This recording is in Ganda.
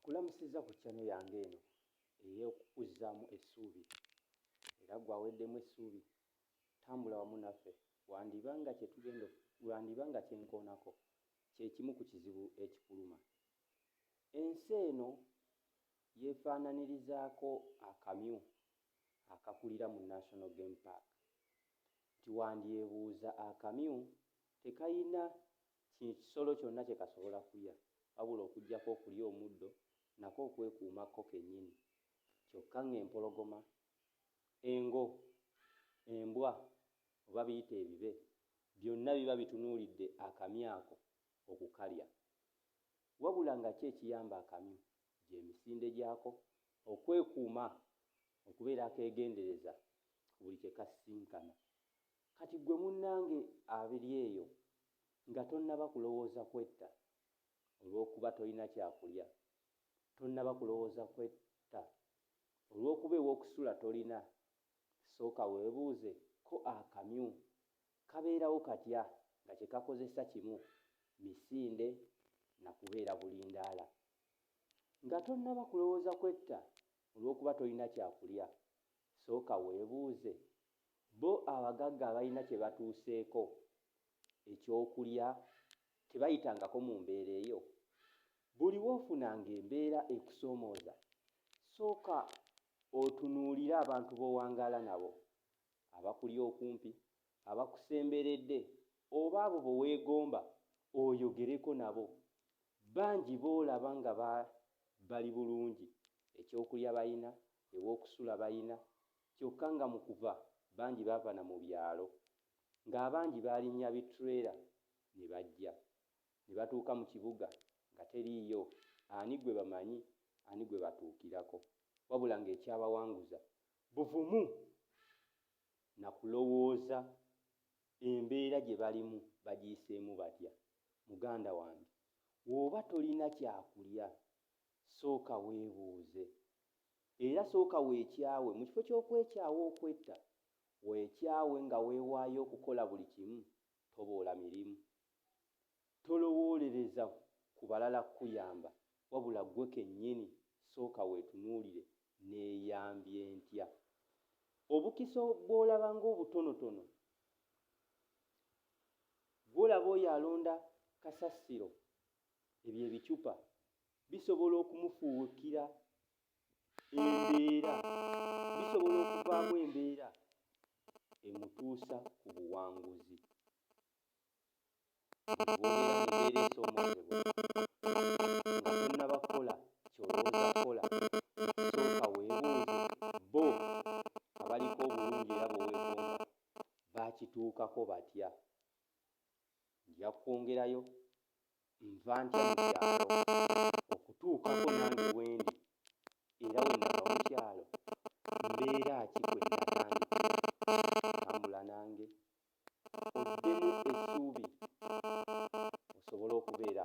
Nkulamusizza ku channel yange eno ey'okukuzzaamu essuubi era ggwe aweddemu essuubi tambula wamu naffe wandiba nga kye tugenda wandiba nga kye nkoonako kye kimu ku kizibu ekikuluma. Ensi eno yeefaananirizaako akamyu akakulira mu National Game Park nti wandyebuuza akamyu tekayina kisolo kyonna kye kasobola kulya wabula okuggyako okulya omuddo nako okwekuuma kko kennyini kyokka ng'empologoma, engo, embwa oba biyite ebibe byonna biba bitunuulidde akamyu ako okukalya. Wabula nga ki ekiyamba akamyu gy'emisinde gyako okwekuuma okubeera akeegendereza ku buli kye kasisinkana. Kati ggwe munnange abiri eyo nga tonnaba kulowooza kwetta olw'okuba tolina kyakulya, tonnaba kulowooza kwetta olw'okuba ew'okusula tolina, sooka weebuuze ko akamyu kabeerawo katya nga kye kakozesa kimu misinde na kubeera bulindaala? Nga tonnaba kulowooza kwetta olw'okuba tolina kyakulya, sooka weebuuze bo abagagga abalina kye batuuseeko eky'okulya tebayitangako mu mbeera eyo? Buli w'ofunanga embeera ekusoomooza, sooka otunuulire abantu b'owangaala nabo, abakuli okumpi, abakusemberedde oba abo be weegomba oyogereko nabo. Bangi b'olaba nga bali bulungi, ekyokulya balina, ew'okusula balina kyokka nga mu kuva bangi baava na mu byalo ng'abangi baalinnya bi-trailer ne bajja ne batuuka mu kibuga nga teriiyo ani gwe bamanyi ani gwe batuukirako wabula ng'ekyabawanguza buvumu na kulowooza embeera gye balimu bagiyiseemu batya. Muganda wange w'oba tolina kyakulya sooka weebuuze era sooka weekyawe mu kifo ky'okwekyawa okwetta weekyawe nga weewaayo okukola buli kimu toboola mirimu. Tolowoolereza ku balala kukuyamba wabula ggwe kennyini sooka weetunuulire nneeyambye ntya? Obukisa bw'olaba ng'obutonotono gw'olaba oyo alonda kasasiro ebyo ebicupa bisobola okumufuukira embeera bisobola okuvaamu embeera emutuusa ku buwanguzi. Buli lw'obeera mu mbeera esoomoozebwa nga tonnaba kukola ky'olowooza kukola, sooka weebuuze bo abaliko obulungi era be weegomba baakituukako batya? Nja kwongerayo nva ntya mu kyalo okutuukako nange wendi era we nava mu kyalo mbeera ki kwe natandikira? Tambula nange oddemu essuubi osobole okubeera